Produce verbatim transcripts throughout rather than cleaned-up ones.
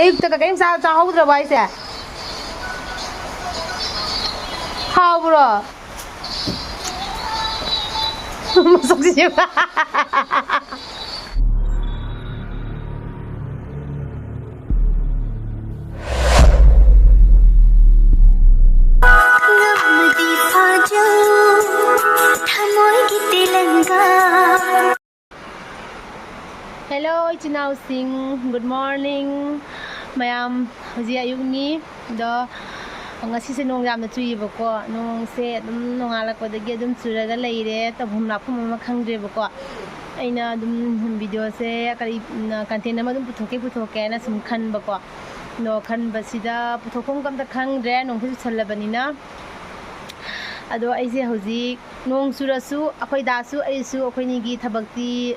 ꯑꯌꯨꯛꯇꯒ ꯀꯔꯤꯝ ꯆꯥ-, ꯆꯥꯍꯧꯗ꯭ꯔꯕꯣ ꯍꯥꯏꯁꯦ? ꯍꯥꯎꯕ꯭ꯔꯣ? ꯃꯁꯛꯁꯤ ꯌꯦꯡꯉꯨ꯫ ꯊꯃꯣꯏꯒꯤ ꯇꯦꯂꯪꯒꯥ꯫ Hello, ꯏꯆꯤꯟ ꯏꯅꯥꯎꯁꯤꯡ, good morning꯫ ꯃꯌꯥꯝ, ꯍꯧꯖꯤꯛ ꯑꯌꯨꯛꯅꯤ꯫ ꯑꯗꯣ ꯉꯁꯤꯁꯦ ꯅꯣꯡ ꯌꯥꯝꯅ ꯆꯨꯏꯌꯦꯕꯀꯣ꯫ ꯅꯣꯡꯁꯦ ꯑꯗꯨꯝ ꯅꯣꯡꯉꯥꯜꯂꯛꯄꯗꯒꯤ ꯑꯗꯨꯝ ꯆꯨꯔꯒ ꯂꯩꯔꯦ, ꯇꯧꯐꯝ ꯂꯥꯛꯐꯝ ꯑꯃ ꯈꯪꯗ꯭ꯔꯦꯕꯀꯣ꯫ ꯑꯩꯅ ꯑꯗꯨꯝ videoꯁꯦ ꯀꯔꯤ, content ꯑꯃ ꯑꯗꯨꯝ ꯄꯨꯊꯣꯛꯀꯦ ꯄꯨꯊꯣꯛꯀꯦ ꯍꯥꯏꯅ ꯁꯨꯝ ꯈꯟꯕꯀꯣ꯫ ꯑꯗꯣ ꯈꯟꯕꯁꯤꯗ ꯄꯨꯊꯣꯛꯐꯝꯒ ꯑꯝꯇ ꯈꯪꯗ꯭ꯔꯦ, ꯅꯣꯡꯁꯨ ꯆꯨꯁꯜꯂꯕꯅꯤꯅ꯫ ꯑꯗꯣ ꯑꯩꯁꯦ ꯍꯧꯖꯤꯛ ꯅꯣꯡ ꯆꯨꯔꯁꯨ, ꯑꯩꯈꯣꯏ ꯗꯥꯁꯨ ꯑꯩꯁꯨ, ꯑꯩꯈꯣꯏꯅꯤꯒꯤ ꯊꯕꯛꯇꯤ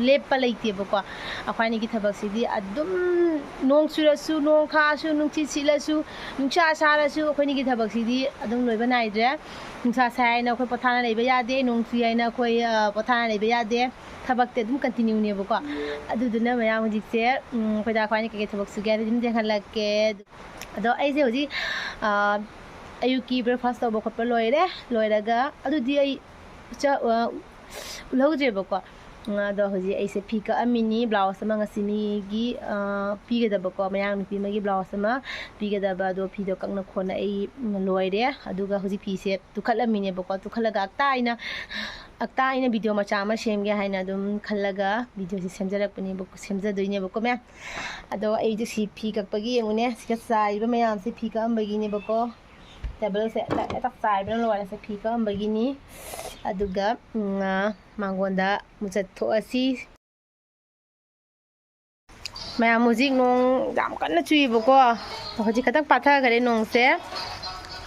ꯂꯦꯞꯄ ꯂꯩꯇꯦꯕꯀꯣ꯫ ꯑꯩꯈꯣꯏꯅꯤꯒꯤ ꯊꯕꯛꯁꯤꯗꯤ ꯑꯗꯨꯝ, ꯅꯣꯡ ꯆꯨꯔꯁꯨ, ꯅꯣꯡ ꯈꯥꯛꯑꯁꯨ, ꯅꯨꯡꯁꯤꯠ ꯁꯤꯠꯂꯁꯨ, ꯅꯨꯡꯁꯥ ꯁꯥꯔꯁꯨ, ꯑꯩꯈꯣꯏꯅꯤꯒꯤ ꯊꯕꯛꯁꯤꯗꯤ ꯑꯗꯨꯝ ꯂꯣꯏꯕ ꯅꯥꯏꯗ꯭ꯔꯦ꯫ ꯅꯨꯡꯁꯥ ꯁꯥꯏ ꯍꯥꯏꯅ ꯑꯩꯈꯣꯏ ꯄꯣꯊꯥꯅ ꯂꯩꯕ ꯌꯥꯗꯦ, ꯅꯣꯡ ꯆꯨꯏ ꯍꯥꯏꯅ ꯑꯩꯈꯣꯏ, ꯑ, ꯄꯣꯊꯥꯅ ꯂꯩꯕ ꯌꯥꯗꯦ꯫ ꯊꯕꯛꯇꯤ ꯑꯗꯨꯝ continueꯅꯦꯕꯀꯣ꯫ ꯑꯗꯨꯗꯨꯅ ꯃꯌꯥꯝ ꯍꯧꯖꯤꯛꯁꯦ, ꯎꯝ, ꯑꯩꯈꯣꯏ ꯗꯥ ꯑꯩꯈꯣꯏꯅꯤ ꯀꯩꯀꯩ ꯊꯕꯛ ꯁꯨꯒꯦ ꯍꯥꯏꯕꯗꯤ ꯑꯗꯨꯝ ꯌꯦꯡꯍꯜꯂꯛꯀꯦ꯫ ꯑꯗꯣ ꯑꯩꯁꯦ ꯍꯧꯖꯤꯛ, ꯑ, ꯑꯌꯨꯛꯀꯤ breakfast ꯇꯧꯕ ꯈꯣꯠꯄ ꯂꯣꯏꯔꯦ꯫ ꯂꯣꯏꯔꯒ ꯑꯗꯨꯗꯤ ꯑꯩ ꯆ-, ꯑ, ꯎꯠꯍꯧꯗ꯭ꯔꯦꯕꯀꯣ꯫ ꯑꯗꯣ ꯍꯧꯖꯤꯛ ꯑꯩꯁꯦ ꯐꯤ ꯀꯛꯑꯝꯃꯤꯅꯤ, blouse ꯑꯃ ꯉꯁꯤ ꯃꯤꯒꯤ, ꯑ, ꯄꯤꯒꯗꯕꯀꯣ, ꯃꯌꯥꯡ ꯅꯨꯄꯤ ꯑꯃꯒꯤ blouse ꯑꯃ ꯄꯤꯒꯗꯕ, ꯑꯗꯣ ꯐꯤꯗꯣ ꯀꯛꯅ ꯈꯣꯠꯅ ꯑꯩ, ꯎꯝ, ꯂꯣꯏꯔꯦ꯫ ꯑꯗꯨꯒ ꯍꯧꯖꯤꯛ ꯐꯤꯁꯦ ꯇꯨꯈꯠꯂꯝꯃꯤꯅꯦꯕꯀꯣ, ꯇꯨꯈꯠꯂꯒ ꯑꯛꯇ ꯑꯩꯅ, ꯑꯛꯇ ꯑꯩꯅ video ꯃꯆꯥ ꯑꯃ ꯁꯦꯝꯒꯦ ꯍꯥꯏꯅ ꯑꯗꯨꯝ ꯈꯜꯂꯒ videoꯁꯦ ꯁꯦꯝꯖꯔꯛꯄꯅꯦꯕꯀꯣ, ꯁꯦꯝꯖꯗꯣꯏꯅꯦꯕꯀꯣ ꯃꯌꯥꯝ꯫ ꯑꯗꯣ ꯑꯩꯁꯦ ꯁꯤ ꯐꯤ ꯀꯛꯄꯒꯤ ꯌꯦꯡꯉꯨꯅꯦ, ꯁꯤꯒ ꯆꯥꯏꯔꯤꯕ ꯃꯌꯥꯝꯁꯦ ꯐꯤ ꯀꯛꯑꯝꯕꯒꯤꯅꯦꯕꯀꯣ꯫ Tableꯁꯦ ꯇꯛ ꯇꯛ ꯆꯥꯏꯕꯅ ꯂꯣꯏꯔꯦ꯫ ꯁꯦ ꯐꯤ ꯀꯛꯑꯝꯕꯒꯤꯅꯤ꯫ ꯑꯗꯨꯒ, ꯎꯝ, ꯑ, ꯃꯉꯣꯟꯗ ꯃꯨꯆꯠ ꯊꯣꯛꯑꯁꯤ꯫ ꯃꯌꯥꯝ ꯍꯧꯖꯤꯛ ꯅꯣꯡ ꯌꯥꯝ ꯀꯟꯅ ꯆꯨꯏꯕꯀꯣ꯫ ꯍꯧꯖꯤꯛ ꯈꯛꯇꯪ ꯄꯥꯊꯈꯔꯦ ꯅꯣꯡꯁꯦ꯫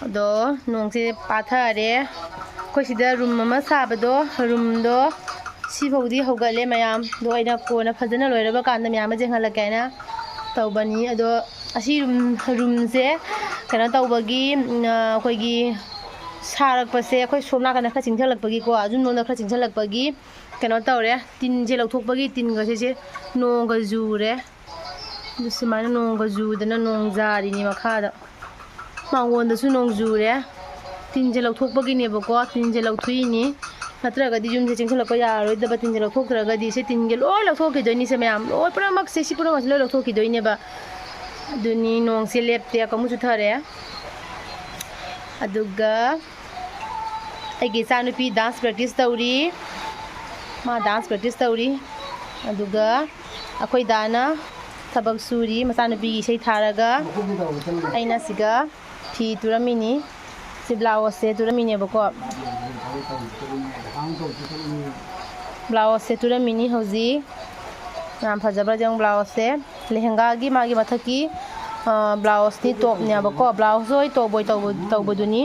ꯑꯗꯣ ꯅꯣꯡꯁꯦ ꯄꯥꯊꯔꯦ꯫ ꯑꯩꯈꯣꯏ ꯁꯤꯗ room ꯑꯃ ꯁꯥꯕꯗꯣ, roomꯗꯣ ꯁꯤꯐꯥꯎꯗꯤ ꯍꯧꯒꯠꯂꯦ ꯃꯌꯥꯝ꯫ ꯑꯗꯣ ꯑꯩꯅ ꯀꯣꯟꯅ ꯐꯖꯅ ꯂꯣꯏꯔꯕ ꯀꯥꯟꯗ ꯃꯌꯥꯝ ꯑꯃ ꯌꯦꯡꯍꯜꯂꯛꯀꯦ ꯍꯥꯏꯅ ꯇꯧꯕꯅꯤ꯫ ꯑꯗꯣ ꯑꯁꯤ room, roomꯁꯦ ꯀꯩꯅꯣ ꯇꯧꯕꯒꯤ, ꯎꯝ, ꯑꯩꯈꯣꯏꯒꯤ ꯁꯥꯔꯛꯄꯁꯦ ꯑꯩꯈꯣꯏ ꯁꯣꯝ ꯅꯥꯀꯟꯗ ꯈꯔ ꯆꯤꯡꯁꯤꯜꯂꯛꯄꯒꯤꯀꯣ, ꯑꯗꯨꯝ ꯂꯣꯝꯗ ꯈꯔ ꯆꯤꯡꯁꯤꯜꯂꯛꯄꯒꯤ ꯀꯩꯅꯣ ꯇꯧꯔꯦ, ꯇꯤꯟꯁꯦ ꯂꯧꯊꯣꯛꯄꯒꯤ ꯇꯤꯟꯒꯁꯦ ꯅꯣꯡꯒ ꯆꯨꯔꯦ꯫ ꯑꯗꯨ ꯁꯨꯃꯥꯏꯅ ꯅꯣꯡꯒ ꯆꯨꯗꯅ ꯅꯣꯡ ꯖꯥꯔꯤꯅꯤ ꯃꯈꯥꯗ꯫ ꯃꯥꯡꯒꯣꯟꯗꯁꯨ ꯅꯣꯡ ꯆꯨꯔꯦ꯫ ꯇꯤꯟꯁꯦ ꯂꯧꯊꯣꯛꯄꯒꯤꯅꯦꯕꯀꯣ, ꯇꯤꯟꯁꯦ ꯂꯧꯊꯣꯛꯏꯅꯤ꯫ ꯅꯠꯇ꯭ꯔꯒꯗꯤ ꯌꯨꯝꯁꯦ ꯆꯦꯟꯁꯤꯜꯂꯛꯄ ꯌꯥꯔꯔꯣꯏꯗꯕ, ꯇꯤꯟꯁꯦ ꯂꯧꯊꯣꯛꯇ꯭ꯔꯒꯗꯤ꯫ ꯁꯤ ꯇꯤꯟꯒꯤ ꯂꯣꯏ ꯂꯧꯊꯣꯛꯈꯤꯗꯣꯏꯅꯤꯁꯦ ꯃꯌꯥꯝ, ꯂꯣꯏ ꯄꯨꯝꯅꯃꯛꯁꯦ, ꯁꯤ ꯄꯨꯝꯅꯃꯛꯁꯦ ꯂꯣꯏ ꯂꯧꯊꯣꯛꯈꯤꯗꯣꯏꯅꯦꯕ꯫ ꯑꯗꯨꯅꯤ ꯅꯣꯡꯁꯦ ꯂꯦꯞꯇꯦ, ꯑꯃꯨꯛ ꯆꯨꯊꯔꯦ꯫ ꯑꯗꯨꯒ ꯑꯩꯒꯤ ꯏꯆꯥꯅꯨꯄꯤ dance practice ꯇꯧꯔꯤ꯫ ꯃꯥ dance practice ꯇꯧꯔꯤ꯫ ꯑꯗꯨꯒ ꯑꯩꯈꯣꯏ ꯗꯥꯅ ꯊꯕꯛ ꯁꯨꯔꯤ, ꯃꯆꯥꯅꯨꯄꯤꯒꯤ ꯏꯁꯩ ꯊꯥꯔꯒ꯫ ꯑꯩꯅ ꯁꯤꯒ ꯐꯤ ꯇꯨꯔꯝꯃꯤꯅꯤ꯫ ꯁꯤ ꯕ꯭ꯂꯥꯎꯁꯁꯦ ꯇꯨꯔꯝꯃꯤꯅꯦꯕꯀꯣ꯫ ꯕ꯭ꯂꯥꯎꯁꯁꯦ ꯇꯨꯔꯝꯃꯤꯅꯤ ꯍꯧꯖꯤꯛ꯫ ꯌꯥꯝ ꯐꯖꯕ꯭ꯔꯥ ꯌꯦꯡꯉꯨ ꯕ꯭ꯂꯥꯎꯁꯁꯦ꯫ ꯂꯦꯍꯦꯡꯒꯥꯒꯤ ꯃꯥꯒꯤ ꯃꯊꯛꯀꯤ, ꯑ, ꯕ꯭ꯂꯥꯎꯁꯇꯤ ꯇꯣꯞꯅꯦꯕꯀꯣ꯫ ꯕ꯭ꯂꯥꯎꯁ ꯍꯣꯏ ꯇꯣꯞ ꯍꯣꯏ ꯇꯧꯕ-, ꯇꯧꯕꯗꯨꯅꯤ꯫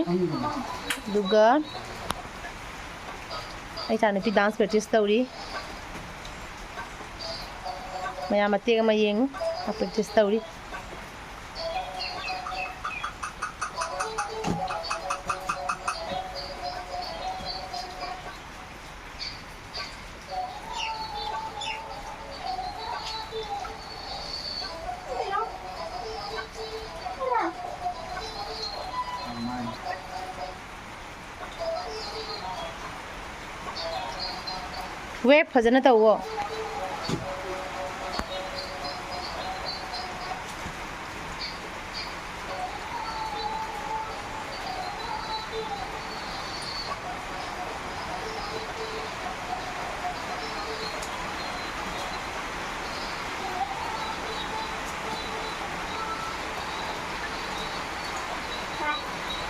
ꯑꯗꯨꯒ ꯑꯩ ꯏꯆꯥꯅꯨꯄꯤ dance practice ꯇꯧꯔꯤ꯫ ꯃꯌꯥꯝ ꯃꯇꯦꯛ ꯑꯃ ꯌꯦꯡꯉꯨ꯫ ꯃꯥ practice ꯇꯧꯔꯤ꯫ Wave ꯐꯖꯅ ꯇꯧꯋꯣ꯫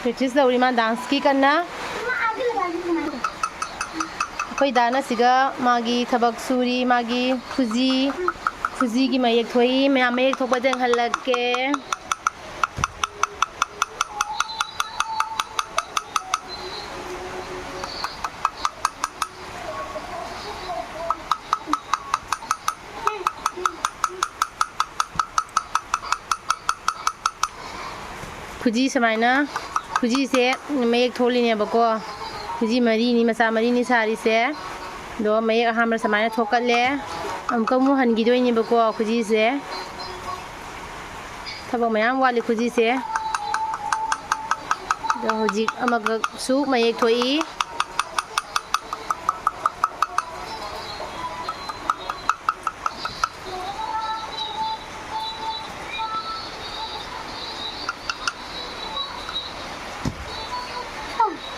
Practice ꯇꯧꯔꯤ ꯃꯥ danceꯀꯤ ꯀꯟꯅ꯫ ꯑꯩꯈꯣꯏ ꯗꯥꯅ ꯁꯤꯒ ꯃꯥꯒꯤ ꯊꯕꯛ ꯁꯨꯔꯤ, ꯃꯥꯒꯤ ꯈꯨꯖꯤ, ꯈꯨꯖꯤꯒꯤ ꯃꯌꯦꯛ ꯊꯣꯛꯏ꯫ ꯃꯌꯥꯝ ꯃꯌꯦꯛ ꯊꯣꯛꯄ ꯌꯦꯡꯍꯜꯂꯛꯀꯦ꯫ ꯈꯨꯖꯤ ꯁꯨꯃꯥꯏꯅ, ꯈꯨꯖꯤꯁꯦ ꯃꯌꯦꯛ ꯊꯣꯛꯂꯤꯅꯦꯕꯀꯣ꯫ ꯈꯨꯖꯤ ꯃꯔꯤꯅꯤ, ꯃꯆꯥ ꯃꯔꯤꯅꯤ ꯁꯥꯔꯤꯁꯦ꯫ ꯑꯗꯣ ꯃꯌꯦꯛ ꯑꯍꯥꯟꯕ ꯁꯨꯃꯥꯏꯅ ꯊꯣꯛꯀꯠꯂꯦ꯫ ꯑꯃꯨꯛꯀ ꯑꯃꯨꯛ ꯍꯟꯈꯤꯗꯣꯏꯅꯦꯕꯀꯣ ꯈꯨꯖꯤꯁꯦ꯫ ꯊꯕꯛ ꯃꯌꯥꯝ ꯋꯥꯠꯂꯤ ꯈꯨꯖꯤꯁꯦ꯫ ꯑꯗꯣ ꯍꯧꯖꯤꯛ ꯑꯃꯈꯛꯁꯨ ꯃꯌꯦꯛ ꯊꯣꯛꯏ꯫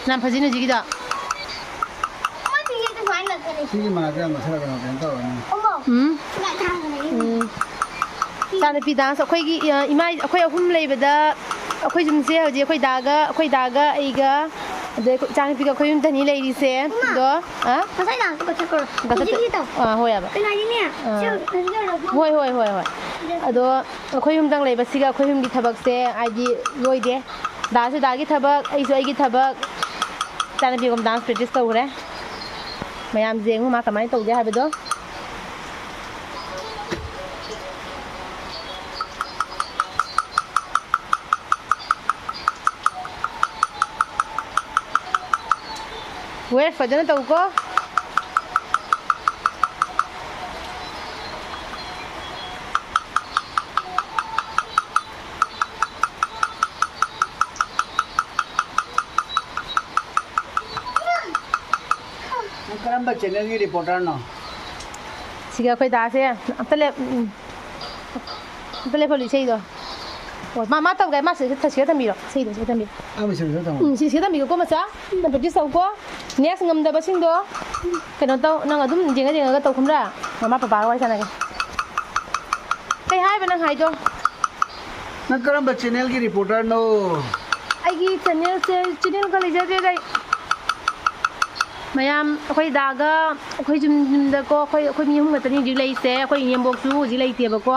ꯌꯥꯝ ꯐꯖꯩꯅꯦ ꯍꯧꯖꯤꯛꯀꯤꯗꯣ꯫ ꯁꯤꯒꯤ ꯃꯅꯥꯛꯇ ꯌꯥꯝ ꯅꯛꯁꯜꯂꯛꯀꯅꯣ, ꯀꯩꯅꯣ ꯇꯧꯔꯅꯤ꯫ ꯎꯝ꯫ ꯎꯝ꯫ ꯏꯆꯥꯅꯨꯄꯤ dance ꯑꯩꯈꯣꯏꯒꯤ, ꯑ, ꯏꯃꯥ, ꯑꯩꯈꯣꯏ ꯑꯍꯨꯝ ꯂꯩꯕꯗ ꯑꯩꯈꯣꯏ ꯌꯨꯝꯁꯦ ꯍꯧꯖꯤꯛ ꯑꯩꯈꯣꯏ ꯗꯥꯒ, ꯑꯩꯈꯣꯏ ꯗꯥꯒ ꯑꯩꯒ, ꯑꯗꯩ ꯑꯩꯈꯣꯏ ꯏꯆꯥꯅꯨꯄꯤꯒ ꯑꯩꯈꯣꯏ ꯑꯍꯨꯝꯇꯅꯤ ꯂꯩꯔꯤꯁꯦ꯫ ꯏꯃꯥ꯫ ꯑꯗꯣ, ꯑ? ꯉꯁꯥꯏ dance ꯀꯛꯊꯠꯈ꯭ꯔꯣ꯫ ꯀꯛꯊꯠ-, ꯍꯧꯖꯤꯛꯀꯤꯗꯣ꯫ ꯑ, ꯍꯣꯏ ꯌꯥꯕ꯫ ꯀꯩꯅꯣ ꯍꯥꯏꯗꯤꯅꯦ, ꯑ꯫ ꯁꯤ ꯍꯧꯖꯤꯛꯀꯤꯗꯣ ꯂꯧꯊꯣꯛ-, ꯍꯣꯏ, ꯍꯣꯏ, ꯍꯣꯏ, ꯍꯣꯏ꯫ ꯑꯗꯣ ꯑꯩꯈꯣꯏ ꯑꯍꯨꯝꯗꯪ ꯂꯩꯕꯁꯤꯒ ꯑꯩꯈꯣꯏ ꯑꯍꯨꯝꯒꯤ ꯊꯕꯛꯁꯦ ꯍꯥꯏꯗꯤ ꯂꯣꯏꯗꯦ꯫ ꯗꯥꯁꯨ ꯗꯥꯒꯤ ꯊꯕꯛ, ꯑꯩꯁꯨ ꯑꯩꯒꯤ ꯊꯕꯛ, ꯏꯆꯥꯅꯨꯄꯤꯒꯨꯝ dance practice ꯇꯧꯈ꯭ꯔꯦ꯫ ꯃꯌꯥꯝꯁꯦ ꯌꯦꯡꯉꯨ ꯃꯥ ꯀꯃꯥꯏꯅ ꯇꯧꯒꯦ ꯍꯥꯏꯕꯗꯣ꯫ ꯋꯦ ꯐꯖꯅ ꯇꯧꯀꯣ꯫ ꯅꯪ ꯀꯔꯝꯕ channelꯒꯤ reporterꯅꯣ? ꯁꯤꯒ ꯑꯩꯈꯣꯏ ꯗꯥꯁꯦ ꯑꯝꯇ ꯂꯦꯞ-, ꯎꯝ꯫ ꯑꯝꯇ ꯂꯦꯞꯍꯜꯂꯨ ꯏꯁꯩꯗꯣ꯫ ꯑꯣ, ꯃꯥ, ꯃꯥ ꯇꯧꯒꯦ, ꯃꯥ ꯁꯤꯗ, ꯁꯤꯗ ꯊꯝꯕꯤꯔꯣ꯫ ꯏꯁꯩꯗꯣ ꯁꯤꯗ ꯊꯝꯕꯤꯔꯣ꯫ ꯑꯥ, ꯃꯁꯤ ꯁꯤꯗ ꯊꯝꯃꯣ꯫ ꯎꯝ, ꯁꯤ ꯁꯤꯗ ꯊꯝꯕꯤꯌꯨꯀꯣ, ꯃꯆꯥ꯫ ꯅꯪ practice ꯇꯧꯀꯣ꯫ Next ꯉꯝꯗꯕꯁꯤꯡꯗꯣ ꯀꯩꯅꯣ ꯇꯧ, ꯅꯪ ꯑꯗꯨꯝ ꯌꯦꯡꯉ ꯌꯦꯡꯉꯒ ꯇꯧ, ꯈꯪꯕ꯭ꯔꯥ? ꯃꯃꯥ ꯄꯄꯥꯒ ꯋꯥꯔꯤ ꯁꯥꯟꯅꯒꯦ꯫ ꯀꯩ ꯍꯥꯏꯕ ꯅꯪ ꯍꯥꯏꯗꯣ? ꯅꯪ ꯀꯔꯝꯕ channelꯒꯤ reporterꯅꯣ? ꯑꯩꯒꯤ channelꯁꯦ, channelꯒ ꯂꯩꯖꯗꯦꯗ ꯑꯩ꯫ ꯃꯌꯥꯝ, ꯑꯩꯈꯣꯏ ꯗꯥꯒ ꯑꯩꯈꯣꯏ ꯌꯨꯝ, ꯌꯨꯝꯗꯀꯣ, ꯑꯩꯈꯣꯏ, ꯑꯩꯈꯣꯏ ꯃꯤ ꯑꯍꯨꯝ ꯈꯛꯇꯅꯤ ꯍꯧꯖꯤꯛ ꯂꯩꯔꯤꯁꯦ꯫ ꯑꯩꯈꯣꯏ ꯏꯅꯦꯝꯕꯣꯛꯁꯨ ꯍꯧꯖꯤꯛ ꯂꯩꯇꯦꯕꯀꯣ꯫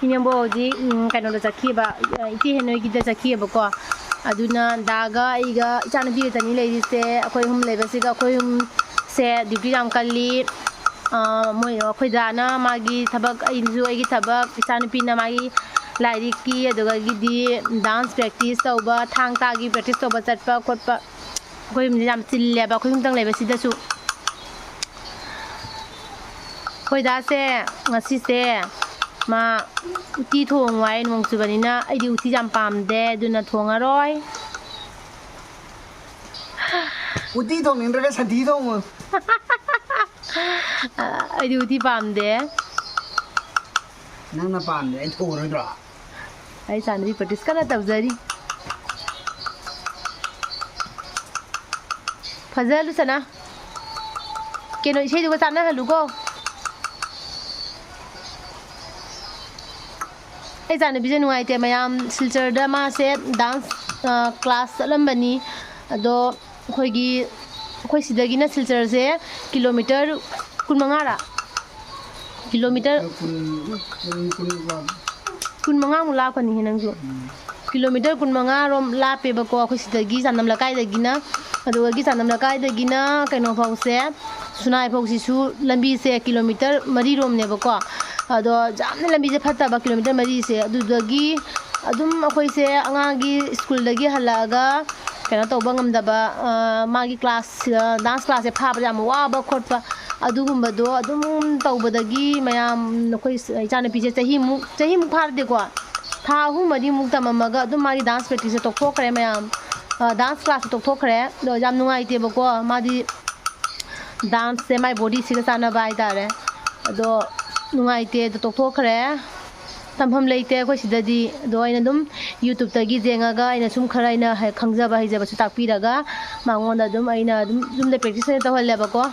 ꯏꯅꯦꯝꯕꯣꯛ ꯍꯧꯖꯤꯛ, ꯎꯝ, ꯀꯩꯅꯣꯗ ꯆꯠꯈꯤꯑꯕ, ꯏꯆꯦ ꯍꯦꯟꯅꯣꯏꯒꯤꯗ ꯆꯠꯈꯤꯑꯕꯀꯣ꯫ ꯑꯗꯨꯅ ꯗꯥꯒ ꯑꯩꯒ ꯏꯆꯥꯅꯨꯄꯤ ꯈꯛꯇꯅꯤ ꯂꯩꯔꯤꯁꯦ꯫ ꯑꯩꯈꯣꯏ ꯑꯍꯨꯝ ꯂꯩꯕꯁꯤꯒ ꯑꯩꯈꯣꯏ ꯑꯍꯨꯝꯁꯦ duty ꯌꯥꯝ ꯀꯜꯂꯤ꯫ ꯑꯥ, ꯃꯣꯏ, ꯑꯩꯈꯣꯏ ꯗꯥꯅ ꯃꯥꯒꯤ ꯊꯕꯛ, ꯑꯩꯁꯨ ꯑꯩꯒꯤ ꯊꯕꯛ, ꯏꯆꯥꯅꯨꯄꯤꯅ ꯃꯥꯒꯤ ꯂꯥꯏꯔꯤꯛꯀꯤ, ꯑꯗꯨꯗꯒꯤꯗꯤ dance practice ꯇꯧꯕ, ꯊꯥꯡ ꯇꯥꯒꯤ practice ꯇꯧꯕ ꯆꯠꯄ ꯈꯣꯠꯄ, ꯑꯩꯈꯣꯏ ꯌꯨꯝꯁꯦ ꯌꯥꯝ ꯆꯤꯜꯂꯦꯕ, ꯑꯩꯈꯣꯏ ꯌꯨꯝꯗꯪ ꯂꯩꯕꯁꯤꯗꯁꯨ꯫ ꯑꯩꯈꯣꯏ ꯗꯥꯁꯦ ꯉꯁꯤꯁꯦ ꯃꯥ ꯎꯇꯤ ꯊꯣꯡꯉꯨ ꯍꯥꯏ, ꯅꯣꯡ ꯆꯨꯕꯅꯤꯅ꯫ ꯑꯩꯗꯤ ꯎꯇꯤ ꯌꯥꯝ ꯄꯥꯝꯗꯦ, ꯑꯗꯨꯅ ꯊꯣꯡꯉꯔꯣꯏ꯫ ꯎꯇꯤ ꯊꯣꯡꯅꯤꯡꯗ꯭ꯔꯒ ꯁꯟꯊꯤ ꯊꯣꯡꯉꯨ꯫ ꯑꯩꯗꯤ ꯎꯇꯤ ꯄꯥꯝꯗꯦ꯫ ꯅꯪꯅ ꯄꯥꯝꯗꯦ ꯑꯩ ꯊꯣꯡꯉꯔꯣꯏꯗ꯭ꯔꯣ? ꯑꯩ ꯏꯆꯥꯅꯨꯄꯤ practice ꯀꯟꯅ ꯇꯧꯖꯔꯤ꯫ ꯐꯖꯍꯜꯂꯨ ꯁꯅꯥ꯫ ꯀꯩꯅꯣ, ꯏꯁꯩꯗꯨꯒ ꯆꯥꯟꯅꯍꯜꯂꯨꯀꯣ꯫ ꯑꯩ ꯏꯆꯥꯅꯨꯄꯤꯁꯦ ꯅꯨꯡꯉꯥꯏꯇꯦ ꯃꯌꯥꯝ, ꯁꯤꯜꯆꯔꯗ ꯃꯥꯁꯦ dance class ꯆꯠꯂꯝꯕꯅꯤ꯫ ꯑꯗꯣ ꯑꯩꯈꯣꯏꯒꯤ, ꯑꯩꯈꯣꯏ ꯁꯤꯗꯒꯤꯅ ꯁꯤꯜꯆꯔꯁꯦ kilometre ꯀꯨꯟꯃꯉꯥꯔꯥ? Kilometre ꯀꯨꯟ, ꯀꯨꯟ, ꯀꯨꯟ, ꯀꯨꯟ꯫ ꯀꯨꯟꯃꯉꯥꯃꯨꯛ ꯂꯥꯞꯀꯅꯤꯍꯦ ꯅꯪꯁꯨ꯫ Kilometre ꯀꯨꯟꯃꯉꯥꯔꯣꯝ ꯂꯥꯞꯄꯦꯕꯀꯣ ꯑꯩꯈꯣꯏ ꯁꯤꯗꯒꯤ, ꯆꯥꯟꯗꯝ ꯂꯩꯀꯥꯏꯗꯒꯤꯅ꯫ ꯑꯗꯨꯗꯒꯤ ꯆꯥꯟꯗꯝ ꯂꯩꯀꯥꯏꯗꯒꯤꯅ ꯀꯩꯅꯣ ꯐꯥꯎꯁꯦ, ꯁꯨꯅꯥꯏ ꯐꯥꯎꯁꯤꯁꯨ ꯂꯝꯕꯤꯁꯦ kilometre ꯃꯔꯤꯔꯣꯝꯅꯦꯕꯀꯣ꯫ ꯑꯗꯣ ꯌꯥꯝꯅ ꯂꯝꯕꯤꯁꯦ ꯐꯠꯇꯕ, kilometre ꯃꯔꯤꯁꯦ꯫ ꯑꯗꯨꯗꯒꯤ ꯑꯗꯨꯝ ꯑꯩꯈꯣꯏꯁꯦ ꯑꯉꯥꯡꯒꯤ ꯁ꯭ꯀꯨꯜꯗꯒꯤ ꯍꯜꯂꯛꯑꯒ ꯀꯩꯅꯣ ꯇꯧꯕ ꯉꯝꯗꯕ, ꯃꯥꯒꯤ class, dance classꯁꯦ ꯐꯥꯕꯗ ꯌꯥꯝ ꯋꯥꯕ ꯈꯣꯠꯄ, ꯑꯗꯨꯒꯨꯝꯕꯗꯣ ꯑꯗꯨꯝ ꯇꯧꯕꯗꯒꯤ ꯃꯌꯥꯝ, ꯑꯩꯈꯣꯏ ꯏꯆꯥꯅꯨꯄꯤꯁꯦ ꯆꯍꯤꯃꯨꯛ, ꯆꯍꯤꯃꯨꯛ ꯐꯥꯗꯦꯀꯣ, ꯊꯥ ꯑꯍꯨꯝ ꯃꯔꯤꯃꯨꯛ ꯇꯝꯃꯝꯃꯒ ꯑꯗꯨꯝ ꯃꯥꯒꯤ dance practiceꯁꯦ ꯇꯣꯛꯊꯣꯛꯈ꯭ꯔꯦ ꯃꯌꯥꯝ꯫ Dance classꯁꯦ ꯇꯣꯛꯊꯣꯛꯈ꯭ꯔꯦ꯫ ꯑꯗꯣ ꯌꯥꯝ ꯅꯨꯡꯉꯥꯏꯇꯦꯕꯀꯣ, ꯃꯥꯗꯤ danceꯁꯦ ꯃꯥꯏ bodyꯁꯤꯒ ꯆꯥꯟꯅꯕ ꯍꯥꯏꯇꯥꯔꯦ꯫ ꯑꯗꯣ ꯅꯨꯡꯉꯥꯏꯇꯦ, ꯑꯗꯣ ꯇꯣꯛꯊꯣꯛꯈ꯭ꯔꯦ꯫ ꯇꯝꯐꯝ ꯂꯩꯇꯦ ꯑꯩꯈꯣꯏ ꯁꯤꯗꯗꯤ꯫ ꯑꯗꯣ ꯑꯩꯅ ꯑꯗꯨꯝ YouTubeꯇꯒꯤ ꯌꯦꯡꯉꯒ ꯑꯩꯅ ꯁꯨꯝ ꯈꯔ ꯑꯩꯅ ꯍꯦꯛ ꯈꯪꯖꯕ ꯍꯩꯖꯕꯁꯨ ꯇꯥꯛꯄꯤꯔꯒ ꯃꯉꯣꯟꯗ ꯑꯗꯨꯝ ꯑꯩꯅ ꯑꯗꯨꯝ ꯌꯨꯝꯗ practice ꯑꯣꯏꯅ ꯇꯧꯍꯜꯂꯦꯕꯀꯣ꯫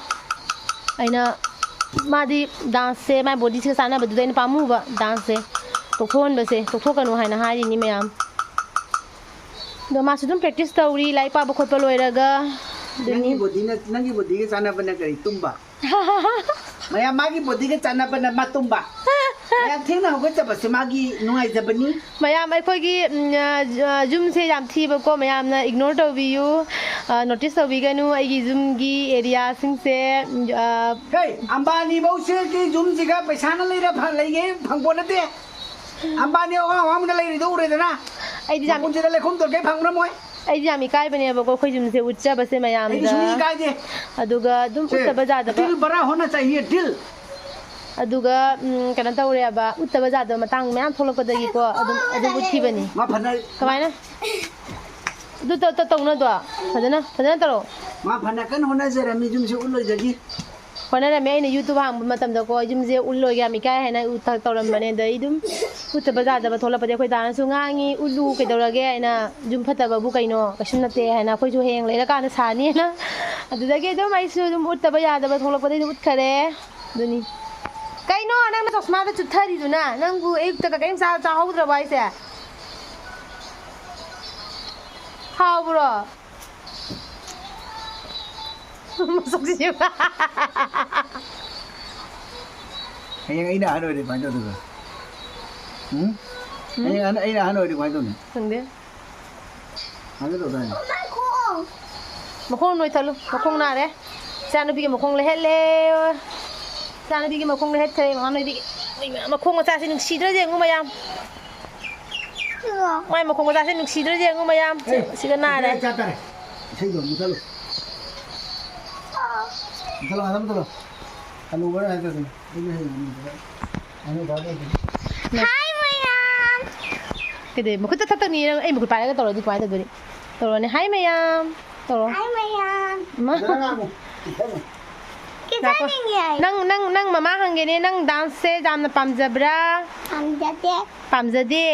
ꯑꯩꯅ, ꯃꯥꯗꯤ danceꯁꯦ ꯃꯥꯏ bodyꯁꯤꯒ ꯆꯥꯟꯅꯕꯗꯨꯗ ꯑꯩꯅ ꯄꯥꯝꯃꯨꯕ, danceꯁꯦ ꯇꯣꯛꯊꯣꯛꯍꯟꯕꯁꯦ, ꯇꯣꯛꯊꯣꯛꯀꯅꯨ ꯍꯥꯏꯅ ꯍꯥꯏꯔꯤꯅꯤ ꯃꯌꯥꯝ꯫ ꯑꯗꯣ ꯃꯥꯁꯨ ꯑꯗꯨꯝ practice ꯇꯧꯔꯤ, ꯂꯥꯏꯔꯤꯛ ꯄꯥꯕ ꯈꯣꯠꯄ ꯂꯣꯏꯔꯒ꯫ ꯑꯗꯨꯅꯤ꯫ ꯅꯪꯒꯤ bodyꯅ, ꯅꯪꯒꯤ bodyꯒ ꯆꯥꯟꯅꯕꯅ ꯀꯔꯤ? ꯇꯨꯝꯕ꯫ ꯃꯌꯥꯝ ꯃꯥꯒꯤ bodyꯒ ꯆꯥꯟꯅꯕꯅ ꯃꯥ ꯇꯨꯝꯕ꯫ ꯃꯌꯥꯝ ꯊꯦꯡꯅ ꯍꯧꯒꯠꯆꯕꯁꯦ ꯃꯥꯒꯤ ꯅꯨꯡꯉꯥꯏꯖꯕꯅꯤ꯫ ꯃꯌꯥꯝ ꯑꯩꯈꯣꯏꯒꯤ, ꯎꯝ, ꯑ, ꯑ, ꯌꯨꯝꯁꯦ ꯌꯥꯝ ꯊꯤꯕꯀꯣ, ꯃꯌꯥꯝꯅ ignore ꯇꯧꯕꯤꯌꯨ, ꯑ, notice ꯇꯧꯕꯤꯒꯅꯨ ꯑꯩꯒꯤ ꯌꯨꯝꯒꯤ areaꯁꯤꯡꯁꯦ, ꯎꯝ, ꯑ, ꯍꯦ, ꯑꯝꯕꯥꯅꯤ ꯐꯧꯁꯤꯒꯤ ꯌꯨꯝꯁꯤꯒ ꯄꯩꯁꯥꯅ ꯂꯩꯔ ꯐ-, ꯂꯩꯒꯦ ꯐꯪꯄꯣꯠ ꯅꯠꯇꯦ꯫ ꯑꯝꯕꯥꯅꯤ ꯑꯋꯥꯡ ꯑꯋꯥꯡꯕꯗ ꯂꯩꯔꯤꯗꯣ ꯎꯔꯦꯗꯅ? ꯑꯩꯗꯤ ꯌꯥꯝ, ꯃꯄꯨꯟꯁꯤꯗ ꯂꯩꯈꯣꯝ ꯇꯣꯔꯛꯀꯦ ꯐꯪꯉꯝꯃꯣꯏ꯫ ꯑꯩꯗꯤ ꯌꯥꯝ ꯏꯀꯥꯏꯕꯅꯦꯕꯀꯣ ꯑꯩꯈꯣꯏ ꯌꯨꯝꯁꯦ ꯎꯠꯆꯕꯁꯦ ꯑꯩꯗꯤ ꯃꯌꯥꯝꯗ꯫ ꯁꯨꯡꯏ ꯏꯀꯥꯏꯗꯦ꯫ ꯑꯗꯨꯒ ꯑꯗꯨꯝ ꯁꯦ, ꯎꯠꯇꯕ ꯌꯥꯗꯕ꯫ दिल बड़ा होना चाहिए, दिल। ꯑꯗꯨꯒ ꯎꯝ, ꯀꯩꯅꯣ ꯇꯧꯔꯦꯕ, ꯎꯠꯇꯕ ꯌꯥꯗꯕ ꯃꯇꯥꯡ ꯃꯌꯥꯝ ꯊꯣꯛꯂꯛꯄꯗꯒꯤꯀꯣ ꯑꯗꯨꯝ ꯑꯗꯨꯝ ꯎꯠꯈꯤꯕꯅꯤ꯫ ꯃꯥ ꯐꯅ ꯀꯃꯥꯏꯅ? ꯑꯗꯨ ꯇꯧ- ꯇꯧ- ꯇꯧꯅꯗꯣ꯫ ꯐꯖꯅ ꯐꯖꯅ ꯇꯧꯔꯣ꯫ ꯃꯥ ꯐꯅ ꯀꯟꯅ ꯍꯣꯠꯅꯖꯔꯝꯃꯤ ꯌꯨꯝꯁꯦ ꯎꯠꯂꯣꯏꯗꯒꯤ꯫ ꯍꯣꯠꯅꯔꯝꯃꯦ꯫ ꯑꯩꯅ YouTube ꯍꯥꯡꯕ ꯃꯇꯝꯗꯀꯣ ꯌꯨꯝꯁꯦ ꯎꯠꯂꯣꯏꯒꯦ ꯌꯥꯝ ꯏꯀꯥꯏ ꯍꯥꯏꯅ ꯑꯩ ꯎꯠ- ꯇꯧꯔꯝꯕꯅꯦ꯫ ꯑꯗ ꯑꯩ ꯑꯗꯨꯝ ꯎꯠꯇꯕ ꯌꯥꯗꯕ ꯊꯣꯛꯂꯛꯄꯗꯤ ꯑꯩꯈꯣꯏ ꯗꯥꯅꯁꯨ ꯉꯥꯡꯉꯤ, "ꯎꯠꯂꯨ, ꯀꯩꯗꯧꯔꯒꯦ?" ꯍꯥꯏꯅ꯫ "ꯌꯨꯝ ꯐꯠꯇꯕꯕꯨ ꯀꯩꯅꯣ? ꯀꯩꯁꯨꯝ ꯅꯠꯇꯦ" ꯍꯥꯏꯅ ꯑꯩꯈꯣꯏꯁꯨ ꯍꯌꯦꯡ ꯂꯩꯔꯀꯥꯟꯗ ꯁꯥꯅꯤꯅ꯫ ꯑꯗꯨꯗꯒꯤ ꯑꯗꯨꯝ ꯑꯩꯁꯨ ꯑꯗꯨꯝ ꯎꯠꯇꯕ ꯌꯥꯗꯕ ꯊꯣꯛꯂꯛꯄꯗꯒꯤ ꯑꯗꯨꯝ ꯎꯠꯈꯔꯦ꯫ ꯑꯗꯨꯅꯤ꯫ ꯀꯩꯅꯣ ꯅꯪꯅ ꯆꯣꯁꯃꯥꯗ ꯆꯨꯞꯊꯔꯤꯗꯨꯅ? ꯅꯪꯕꯨ ꯑꯌꯨꯛꯇ ꯀꯔꯤꯝ ꯆꯥ- ꯆꯥꯍꯧꯗ꯭ꯔꯕꯣ ꯍꯥꯏꯁꯦ? ꯍꯥꯎꯕ꯭ꯔꯣ? ꯃꯁꯛꯁꯤ ꯌꯦꯡꯉꯨ꯫ ꯍꯌꯦꯡ ꯑꯩꯅ ꯑꯍꯟ ꯑꯣꯏꯔꯗꯤ ꯀꯃꯥꯏꯅ ꯇꯧꯗꯣꯏꯕ? ꯎꯝ? ꯎꯝ? ꯍꯌꯦꯡ ꯑꯍꯟ- ꯑꯩꯅ ꯑꯍꯟ ꯑꯣꯏꯔꯗꯤ ꯀꯃꯥꯏꯅ ꯇꯧꯅꯤ? ꯈꯪꯗꯦ꯫ ꯀꯃꯥꯏꯅ ꯇꯧꯗꯣꯏꯅꯣ? ꯃꯈꯣꯡ ꯅꯣꯏꯊꯠꯂꯨ꯫ ꯃꯈꯣꯡ ꯅꯥꯔꯦ꯫ ꯏꯆꯥꯅꯨꯄꯤꯒꯤ ꯃꯈꯣꯡ ꯂꯩꯍꯠꯂꯦ꯫ ꯏꯆꯥꯅꯨꯄꯤꯒꯤ ꯃꯈꯣꯡ ꯂꯩꯍꯠꯈ꯭ꯔꯦ ꯃꯃꯥ ꯅꯣꯏꯕꯤꯒꯤ꯫ ꯃꯈꯣꯡ ꯃꯆꯥꯁꯦ ꯅꯨꯡꯁꯤꯗ꯭ꯔꯣ ꯌꯦꯡꯉꯨ ꯃꯌꯥꯝ꯫ ꯃꯥꯏ ꯃꯈꯣꯡ ꯃꯆꯥꯁꯦ ꯅꯨꯡꯁꯤꯗ꯭ꯔꯣ ꯌꯦꯡꯉꯨ ꯃꯌꯥꯝ꯫ ꯑꯦ, ꯁꯤꯒ ꯅꯥꯔꯦ꯫ ꯏꯁꯩ ꯆꯥ ꯇꯥꯔꯦ꯫ ꯏꯁꯩꯗꯣ ꯑꯃꯨꯛ ꯆꯠꯂꯨ꯫ ꯃꯨꯊꯠꯂꯣ, ꯑꯗꯨꯝ ꯃꯨꯊꯠꯂꯣ꯫ ꯍꯅꯨꯕꯔ ꯍꯥꯏꯗꯣ ꯑꯗꯨꯝ꯫ ꯑꯩꯅ ꯍꯌꯦꯡ ꯍꯅꯨꯕꯔ꯫ ꯍꯅꯨꯕꯔ ꯑꯣꯏꯗꯣꯏꯅꯤ꯫ ꯍꯥꯏ ꯃꯌꯥꯝ꯫ ꯀꯩꯗꯧ? ꯃꯈꯨꯠꯇ ꯊꯛꯇꯛꯅꯤ ꯅꯪ꯫ ꯑꯩ ꯃꯈꯨꯠ ꯄꯥꯏꯔꯒ ꯇꯧꯔꯗꯤ ꯀꯃꯥꯏꯅ ꯇꯧꯗꯣꯏꯅꯤ? ꯇꯧꯔꯣꯅꯦ꯫ ꯍꯥꯏ ꯃꯌꯥꯝ꯫ ꯇꯧꯔꯣ꯫ ꯍꯥꯏ ꯃꯌꯥꯝ꯫ ꯏꯃꯥ꯫ ꯐꯖꯅ ꯉꯥꯡꯉꯨ꯫ ꯏꯊꯛꯅ꯫ ꯀꯦꯁꯥꯅꯤꯡꯉꯦ ꯑꯩ꯫ ꯅꯪ, ꯅꯪ, ꯅꯪ ꯃꯃꯥ ꯍꯪꯒꯦꯅꯦ, ꯅꯪ dance ꯁꯦ ꯌꯥꯝꯅ ꯄꯥꯝꯖꯕ꯭ꯔꯥ? ꯄꯥꯝꯖꯗꯦ꯫ ꯄꯥꯝꯖꯗꯦ?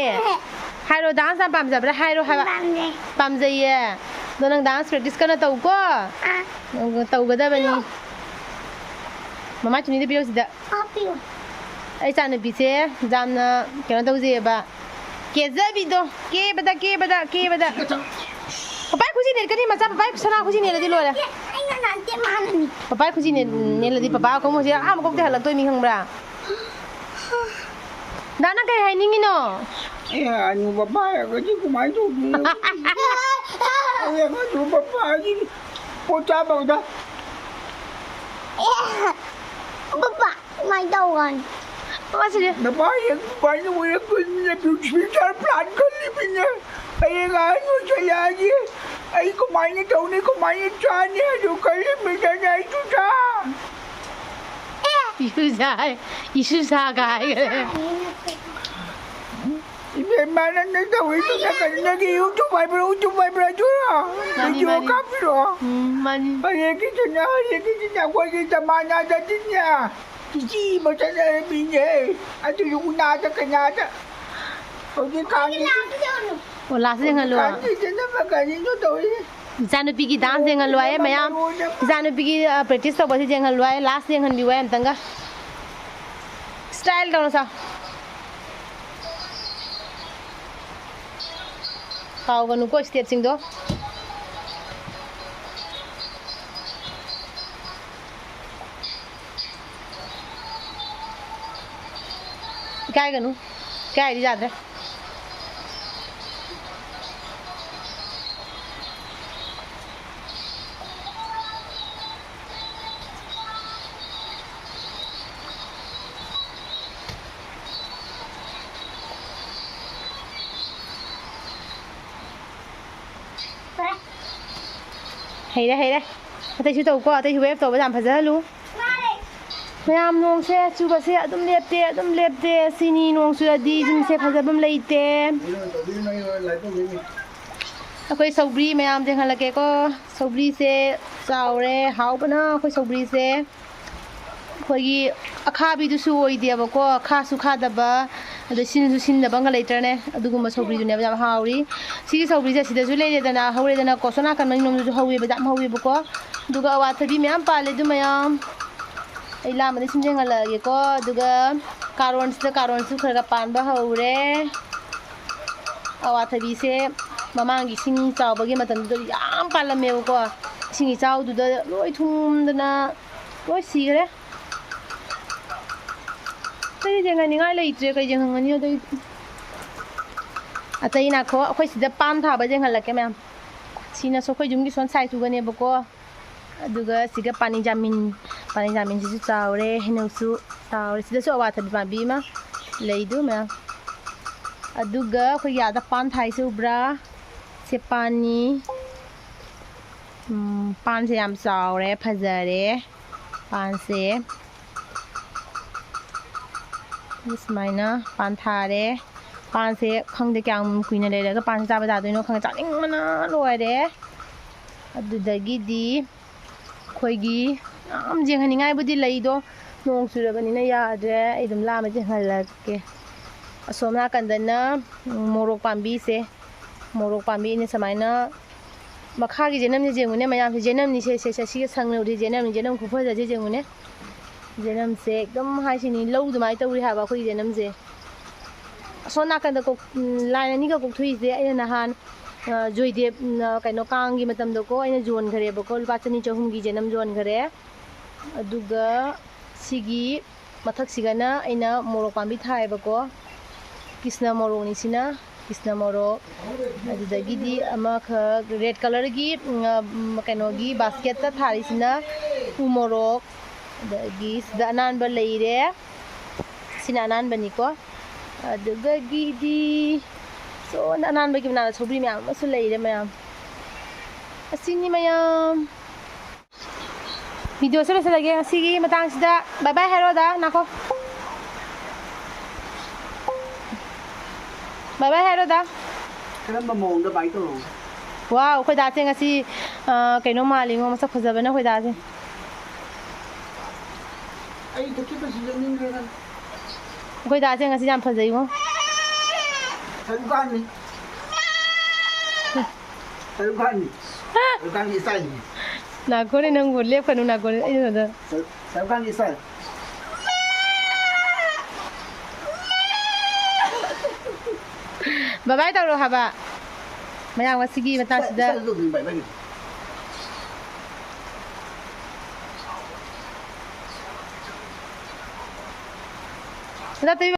ꯍꯥꯏꯔꯣ, dance ꯌꯥꯝ ꯄꯥꯝꯖꯕ꯭ꯔꯥ ꯍꯥꯏꯔꯣ ꯍꯥꯏꯕ꯫ ꯄꯥꯝꯖꯩ꯫ ꯄꯥꯝꯖꯩꯌꯦ? ꯑꯗꯣ ꯅꯪ dance practice ꯀꯟꯅ ꯇꯧꯀꯣ꯫ ꯑꯥ꯫ ꯇꯧꯒꯗꯕꯅꯤ꯫ ꯃꯃꯥ ꯆꯨꯅꯤꯗ ꯄꯤꯔꯛꯑꯣ ꯁꯤꯗ꯫ ꯍꯥꯞꯄꯤꯌꯨ꯫ ꯑꯩ ꯏꯆꯥꯅꯨꯄꯤꯁꯦ ꯌꯥꯝꯅ ꯀꯩꯅꯣ ꯇꯧꯖꯩꯌꯦꯕ꯫ ꯀꯦꯖꯕꯤꯗꯣ꯫ ꯀꯦꯕꯗ, ꯀꯦꯕꯗ, ꯀꯦꯕꯗ꯫ ꯄꯄꯥꯏ ꯈꯨꯖꯤ ꯅꯦꯠꯀꯅꯤ ꯃꯆꯥ, ꯄꯄꯥꯏ ꯁꯅꯥ ꯈꯨꯖꯤ ꯅꯦꯠꯂꯗꯤ ꯂꯣꯏꯔꯦ꯫ ꯑꯩꯅ ꯅꯠꯇꯦ, ꯃꯥꯅꯅꯤ꯫ ꯄꯄꯥꯏ ꯈꯨꯖꯤ ꯅꯦꯠ-, ꯅꯦꯠꯂꯗꯤ ꯄꯄꯥ ꯈꯣꯡ ꯍꯧꯖꯤꯛ ꯑꯥ ꯃꯀꯣꯛꯇ ꯍꯜꯂꯛꯇꯣꯏꯅꯤ ꯈꯪꯕ꯭ꯔꯥ? ꯗꯥ, ꯅꯪ ꯀꯩ ꯍꯥꯏꯅꯤꯡꯉꯤꯅꯣ? ꯑꯦ, ꯑꯅꯨ ꯄꯄꯥ ꯍꯥꯏꯔꯒꯗꯤ ꯀꯃꯥꯏꯅ ꯇꯧꯗꯣꯏꯅꯣ? ꯑꯩ ꯑꯃꯁꯨ ꯄꯄꯥ ꯍꯥꯏꯗꯤ ꯄꯣꯠ ꯆꯥꯕ ꯈꯛꯇ꯫ ꯑꯦ, ꯄꯄꯥ, ꯀꯃꯥꯏꯅ ꯇꯧꯒꯅꯤ? ꯄꯄꯥ ꯁꯤꯗꯤ꯫ ꯅꯄꯥ ꯍꯌꯦꯡ ꯀꯃꯥꯏꯅ ꯑꯣꯏꯔꯛꯇꯣꯏꯅꯣ? Future plan ꯈꯜꯂꯤꯕꯅꯦ꯫ ꯍꯌꯦꯡ ꯑꯍꯟ ꯑꯣꯏꯁꯜꯂꯛꯑꯗꯤ ꯑꯩ ꯀꯃꯥꯏꯅ ꯇꯧꯅꯤ, ꯀꯃꯥꯏꯅ ꯆꯥꯅꯤ ꯍꯥꯏꯗꯣ ꯈꯜꯂꯤꯕꯅꯤꯅꯦ ꯑꯩꯁꯨ ꯁꯥ꯫ ꯑꯦ, ꯏꯁꯨ ꯁꯥꯏ, ꯏꯁꯨ ꯁꯥ ꯀꯥꯏ꯫ ꯏꯕꯦꯝꯃ, ꯅꯪꯅ ꯇꯧꯔꯤꯗꯨꯅ ꯀꯔꯤ? ꯅꯪꯒꯤ YouTube ꯍꯥꯏꯕ꯭ꯔꯥ, YouTube ꯍꯥꯏꯕ꯭ꯔꯥ, ꯑꯗꯨꯔꯣ? ꯃꯥꯅꯤ, video ꯃꯥꯅꯤ꯫ ꯀꯥꯞꯄꯤꯔꯣ? ꯎꯝ, ꯃꯥꯅꯤ꯫ ꯍꯧꯖꯤꯛꯀꯤꯗꯨꯅ, ꯍꯧꯖꯤꯛꯀꯤꯗꯨꯅ ꯑꯩꯈꯣꯏꯒꯤ ꯖꯃꯥꯅꯥꯗꯗꯤꯅꯦ, ꯏꯆꯤ ꯑꯃ ꯆꯠꯅꯔꯝꯃꯤꯅꯦ꯫ ꯑꯗꯨꯁꯨ ꯎꯅꯥꯗ ꯀꯩꯅꯥꯗ꯫ ꯍꯧꯖꯤꯛꯀꯥꯟꯗꯤ ꯑꯣ, last ꯌꯦꯡꯍꯜꯂꯣ꯫ ꯍꯧꯖꯤꯛꯀꯥꯟꯗꯤ ꯀꯩꯅꯣꯝꯃ ꯀꯔꯤꯅꯣ ꯇꯧꯔꯤ꯫ ꯏꯆꯥꯅꯨꯄꯤꯒꯤ dance ꯌꯦꯡꯍꯜꯂꯣ ꯍꯥꯏꯌꯦ ꯃꯌꯥꯝ꯫ ꯏꯆꯥꯅꯨꯄꯤꯒꯤ, ꯑ, practice ꯇꯧꯕꯁꯤ ꯌꯦꯡꯍꯜꯂꯣ ꯍꯥꯏꯌꯦ꯫ Last ꯌꯦꯡꯍꯟꯕꯤꯌꯨ ꯍꯥꯏꯌꯦ ꯑꯝꯇꯪꯒ꯫ Style ꯇꯧꯔꯣ ꯁꯥ꯫ ꯀꯥꯎꯒꯅꯨꯀꯣ stepꯁꯤꯡꯗꯣ꯫ ꯏꯀꯥꯏꯒꯅꯨ꯫ ꯏꯀꯥꯏꯔꯗꯤ ꯌꯥꯗ꯭ꯔꯦ꯫ ꯍꯩꯔꯦ, ꯍꯩꯔꯦ꯫ ꯑꯇꯩꯁꯨ ꯇꯧꯀꯣ, ꯑꯇꯩꯁꯨ wave ꯇꯧꯕ ꯌꯥꯝ ꯐꯖꯍꯜꯂꯨ꯫ ꯃꯌꯥꯝ, ꯅꯣꯡꯁꯦ ꯆꯨꯕꯁꯦ ꯑꯗꯨꯝ ꯂꯦꯞꯇꯦ, ꯑꯗꯨꯝ ꯂꯦꯞꯇꯦ꯫ ꯁꯤꯅꯤ ꯅꯣꯡ ꯆꯨꯔꯗꯤ ꯌꯨꯝꯁꯦ ꯐꯖꯕꯝ ꯂꯩꯇꯦ꯫ ꯑꯩꯈꯣꯏ ꯁꯧꯒ꯭ꯔꯤ ꯃꯌꯥꯝ ꯌꯦꯡꯍꯜꯂꯛꯀꯦꯀꯣ꯫ ꯁꯧꯒ꯭ꯔꯤꯁꯦ ꯆꯥꯎꯔꯦ, ꯍꯥꯎꯕꯅ ꯑꯩꯈꯣꯏ ꯁꯧꯒ꯭ꯔꯤꯁꯦ꯫ ꯑꯩꯈꯣꯏꯒꯤ ꯑꯈꯥꯕꯤꯗꯨꯁꯨ ꯑꯣꯏꯗꯦꯕꯀꯣ, ꯈꯥꯁꯨ ꯈꯥꯗꯕ, ꯑꯗꯣ ꯁꯤꯟꯁꯨ ꯁꯤꯟꯗꯕ ꯑꯃꯒ ꯂꯩꯇ꯭ꯔꯅꯦ? ꯑꯗꯨꯒꯨꯝꯕ ꯁꯧꯒ꯭ꯔꯤꯗꯨꯅꯦꯕ ꯌꯥꯝ ꯍꯥꯎꯔꯤ꯫ ꯁꯤꯒꯤ ꯁꯧꯒ꯭ꯔꯤꯁꯦ ꯁꯤꯗꯁꯨ ꯂꯩꯔꯦꯗꯅ, ꯍꯧꯔꯦꯗꯅꯀꯣ, ꯁꯣꯝ ꯅꯥꯀꯟ ꯃꯅꯤꯡꯂꯣꯝꯗꯁꯨ ꯍꯧꯋꯦꯕ, ꯌꯥꯝ ꯍꯧꯋꯦꯕꯀꯣ꯫ ꯑꯗꯨꯒ ꯑꯋꯥꯊꯕꯤ ꯃꯌꯥꯝ ꯄꯥꯜꯂꯦ ꯑꯗꯨ ꯃꯌꯥꯝ꯫ ꯑꯩ ꯂꯥꯝꯕꯗ ꯁꯤꯟ ꯌꯦꯡꯍꯜꯂꯛꯑꯒꯦꯀꯣ꯫ ꯑꯗꯨꯒ ꯀꯥꯔꯣꯟꯁꯤꯗ, ꯀꯥꯔꯣꯟꯁꯨ ꯈꯔ ꯈꯔ ꯄꯥꯟꯕ ꯍꯧꯔꯦ꯫ ꯑꯋꯥꯊꯕꯤꯁꯦ ꯃꯃꯥꯡꯒꯤ ꯏꯁꯤꯡ ꯆꯥꯎꯕꯒꯤ ꯃꯇꯝꯗꯨꯗ ꯌꯥꯝ ꯄꯥꯜꯂꯝꯃꯦꯕꯀꯣ꯫ ꯏꯁꯤꯡ ꯏꯆꯥꯎꯗꯨꯗ ꯂꯣꯏ ꯊꯨꯝꯗꯅ ꯂꯣꯏ ꯁꯤꯈ꯭ꯔꯦ꯫ ꯑꯇꯩ ꯌꯦꯡꯍꯟꯅꯤꯡꯉꯥꯏ ꯂꯩꯇ꯭ꯔꯦ, ꯀꯩ ꯌꯦꯡꯍꯟꯒꯅꯤ ꯑꯇꯩ? ꯑꯇꯩ ꯉꯥꯏꯈꯣ, ꯑꯩꯈꯣꯏ ꯁꯤꯗ ꯄꯥꯟ ꯊꯥꯕ ꯌꯦꯡꯍꯜꯂꯛꯀꯦ ꯃꯌꯥꯝ꯫ ꯁꯤꯅꯁꯨ ꯑꯩꯈꯣꯏ ꯌꯨꯝꯒꯤ ꯁꯣꯝ ꯁꯥꯏꯠꯇꯨꯒꯅꯦꯕꯀꯣ꯫ ꯑꯗꯨꯒ ꯁꯤꯒ ꯄꯥꯅꯤ ꯖꯥꯃꯤꯟ, ꯄꯥꯅꯤ ꯖꯥꯃꯤꯟꯁꯤꯁꯨ ꯆꯥꯎꯔꯦ, ꯍꯩꯅꯧꯁꯨ ꯆꯥꯎꯔꯦ꯫ ꯁꯤꯗꯁꯨ ꯑꯋꯥꯊꯕꯤ ꯄꯥꯝꯕꯤ ꯑꯃ ꯂꯩꯗꯨ ꯃꯌꯥꯝ꯫ ꯑꯗꯨꯒ ꯑꯩꯈꯣꯏꯒꯤ ꯑꯥꯗ ꯄꯥꯟ ꯊꯥꯏꯁꯦ ꯎꯕ꯭ꯔꯥ? ꯁꯦ ꯄꯥꯟꯅꯤ꯫ ꯎꯝ, ꯄꯥꯟꯁꯦ ꯌꯥꯝ ꯆꯥꯎꯔꯦ, ꯐꯖꯔꯦ ꯄꯥꯟꯁꯦ꯫ ꯁꯨꯃꯥꯏꯅ ꯄꯥꯟ ꯊꯥꯔꯦ꯫ ꯄꯥꯟꯁꯦ ꯈꯪꯗꯦ ꯀꯌꯥꯝ ꯀꯨꯏꯅ ꯂꯩꯔꯒ ꯄꯥꯟꯁꯦ ꯆꯥꯕ ꯌꯥꯗꯣꯏꯅꯣ ꯈꯪꯗꯦ, ꯆꯥꯅꯤꯡꯕꯅ ꯂꯣꯏꯔꯦ꯫ ꯑꯗꯨꯗꯒꯤꯗꯤ ꯑꯩꯈꯣꯏꯒꯤ ꯌꯥꯝ ꯌꯦꯡꯍꯟꯅꯤꯡꯉꯥꯏꯕꯨꯗꯤ ꯂꯩꯗꯣ, ꯅꯣꯡ ꯆꯨꯔꯕꯅꯤꯅ ꯌꯥꯗ꯭ꯔꯦ꯫ ꯑꯩ ꯑꯗꯨꯝ ꯂꯥꯞꯅ ꯌꯦꯡꯍꯜꯂꯛꯀꯦ꯫ ꯑꯁꯣꯝ ꯅꯥꯀꯟꯗꯅ ꯃꯣꯔꯣꯛ ꯄꯥꯝꯕꯤꯁꯦ, ꯃꯣꯔꯣꯛ ꯄꯥꯝꯕꯤꯅ ꯁꯨꯃꯥꯏꯅ ꯃꯈꯥꯒꯤ ꯖꯦꯅꯝꯁꯦ ꯌꯦꯡꯉꯨꯅꯦ ꯃꯌꯥꯝꯁꯦ, ꯖꯦꯅꯝꯅꯤ ꯁꯦ, ꯁꯦ, ꯁꯦ, ꯁꯤꯒ ꯁꯪꯅꯧꯔꯤ ꯖꯦꯅꯝꯅꯤ, ꯖꯦꯅꯝ ꯈꯨꯐꯖꯁꯦ ꯌꯦꯡꯉꯨꯅꯦ꯫ ꯖꯦꯅꯝꯁꯦ ꯑꯗꯨꯝ ꯍꯥꯏꯁꯤꯅꯤ, ꯂꯧ ꯑꯗꯨꯃꯥꯏꯅ ꯇꯧꯔꯤ ꯍꯥꯏꯕ ꯑꯩꯈꯣꯏꯒꯤ ꯖꯦꯅꯝꯁꯦ꯫ ꯑꯁꯣꯝ ꯅꯥꯀꯟꯗ ꯀꯣꯛ-, ꯎꯝ, line ꯑꯅꯤꯒ ꯀꯣꯛꯊꯣꯛꯏꯁꯦ ꯑꯩꯅ ꯅꯍꯥꯟ, ꯑ, ꯖꯣꯏꯗꯦꯕ, ꯎꯝ, ꯑ, ꯀꯩꯅꯣ, ꯀꯥꯡꯒꯤ ꯃꯇꯝꯗꯀꯣ ꯑꯩꯅ ꯌꯣꯟꯈ꯭ꯔꯦꯕꯀꯣ, ꯂꯨꯄꯥ ꯆꯅꯤ ꯆꯍꯨꯝꯒꯤ ꯖꯦꯅꯝ ꯌꯣꯟꯈ꯭ꯔꯦ꯫ ꯑꯗꯨꯒ ꯁꯤꯒꯤ ꯃꯊꯛꯁꯤꯒꯅ ꯑꯩꯅ ꯃꯣꯔꯣꯛ ꯄꯥꯝꯕꯤ ꯊꯥꯏꯌꯦꯕꯀꯣ, ꯀ꯭ꯔꯤꯁꯅ ꯃꯣꯔꯣꯛꯅꯤ ꯁꯤꯅ, ꯀ꯭ꯔꯤꯁꯅ ꯃꯣꯔꯣꯛ꯫ ꯑꯗꯨꯗꯒꯤꯗꯤ ꯑꯃꯈꯛ red colourꯒꯤ, ꯎꯝ, ꯀꯩꯅꯣꯒꯤ basketꯇ ꯊꯥꯔꯤꯁꯤꯅ ꯎ ꯃꯣꯔꯣꯛ꯫ ꯑꯗꯒꯤ ꯁꯤꯗ ꯑꯅꯥꯟꯕ ꯂꯩꯔꯦ, ꯁꯤꯅ ꯑꯅꯥꯟꯕꯅꯤꯀꯣ꯫ ꯑꯗꯨꯗꯒꯤꯗꯤ ꯁꯣꯝꯗ ꯑꯅꯥꯟꯕꯒꯤ ꯃꯅꯥꯛꯇ ꯁꯧꯒ꯭ꯔꯤ ꯃꯌꯥꯝ ꯑꯃꯁꯨ ꯂꯩꯔꯦ ꯃꯌꯥꯝ꯫ ꯑꯁꯤꯅꯤ ꯃꯌꯥꯝ꯫ Videoꯁꯦ ꯂꯣꯏꯁꯤꯜꯂꯒꯦ ꯉꯁꯤꯒꯤ ꯃꯇꯥꯡꯁꯤꯗ꯫ Bye bye ꯍꯥꯏꯔꯣꯗ, ꯅꯥꯈꯣ꯫ Bye bye ꯍꯥꯏꯔꯣꯗ꯫ ꯀꯔꯝꯕ ꯃꯑꯣꯡꯗ bye ꯇꯧꯔꯛꯎ? Wow, ꯑꯩꯈꯣꯏ ꯗꯥꯁꯦ ꯉꯁꯤ, ꯑ, ꯀꯩꯅꯣ ꯃꯥꯜꯂꯤꯉꯣ, ꯃꯁꯛ ꯐꯖꯕꯅ ꯑꯩꯈꯣꯏ ꯗꯥꯁꯦ꯫ ꯑꯩ ꯊꯛꯈꯤꯕꯁꯤ ꯌꯦꯡꯅꯤꯡꯈ꯭ꯔꯦꯗ꯫ ꯑꯩꯈꯣꯏ ꯗꯥꯁꯦ ꯉꯁꯤ ꯌꯥꯝ ꯐꯖꯩꯉꯣ꯫ ꯁꯔꯨꯛ ꯈꯥꯟꯅꯤ꯫ ꯁꯔꯨꯛ ꯈꯥꯟꯅꯤ꯫ ꯁꯔꯨꯛ ꯈꯥꯟꯒꯤ styleꯅꯤ꯫ ꯅꯥꯈꯣꯅꯦ ꯅꯪꯕꯨ, ꯂꯦꯞꯀꯅꯨ ꯅꯥꯈꯣꯅꯦ꯫ ꯑꯩ ꯁꯣꯝꯗ꯫ ꯁꯔꯨꯛ ꯈꯥꯟꯒꯤ style꯫ Bye bye ꯇꯧꯔꯣ ꯍꯥꯏꯕ꯫ ꯃꯌꯥꯝ ꯉꯁꯤꯒꯤ ꯃꯇꯥꯡꯁꯤꯗ꯫ Style, style ꯇꯧꯗꯣꯏꯅꯤ bye bye꯫ ꯅꯠꯇꯦ꯫